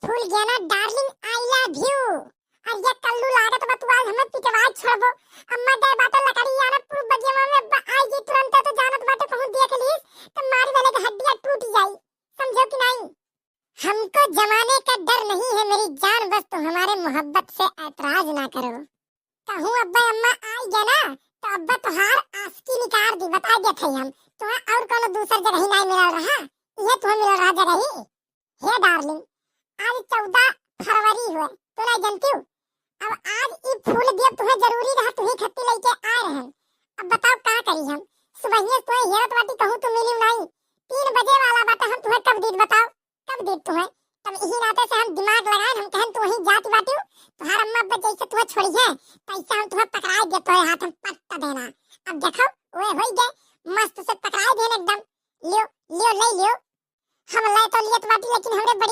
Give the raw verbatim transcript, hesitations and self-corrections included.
फूल गया ना डार्लिंग, I love you। और ये कल्लू लागत बा तू आज हमें पिटवाए छोड़बो। अम्मा गए बाटे लकड़ी आना पूर्व बगिया में, अब आई जी तुरंत तो जानत बाटे कहूँ देख लीस तो मारी वाले के हड्डियाँ टूट जाई, समझो कि नहीं? हमको जमाने का डर नहीं है मेरी जान, बस तुम हमारे मोहब्बत से ऐतराज ना करो। कहूँ अब्बा अम्मा आई गया ना तो अब्बा तुहार आस्की निकाल दी, बता देत है हम। तुम्हें और कोनो दूसर जगह ही नहीं मिलल रहा, ये तुम्हें मिलल रहा जगह ही। हे डार्लिंग, आज चौदह फरवरी हुए, तू नहीं जानती हो? अब आज ई फूल दिया तुम्हें जरूरी रहा, तुम्हें खत्ती लेके आए रहन। अब बताओ का करी हम? सुबहिए तुम्हें हेरत बाटी कहूँ तू मिली नहीं, तीन बजे वाला बाटा, हम तुम्हें कब दीद बताओ, कब दीद तुम्हें? तब इही नाते से हम दिमाग लगाए, हम कहन तू वहीं जात बाटी, तुम्हार अम्मा अब्बा जैसे तुम्हें छोड़ी है तैसे हम तुम्हें पकड़ाए दे, तुम्हें हाथ हम पट्टा देना। अब देखो वे हो गए मस्त से पकड़ाए देन एकदम, लियो लियो ले लियो। हम ले तो लियत बाटी लेकिन हमरे बड़ी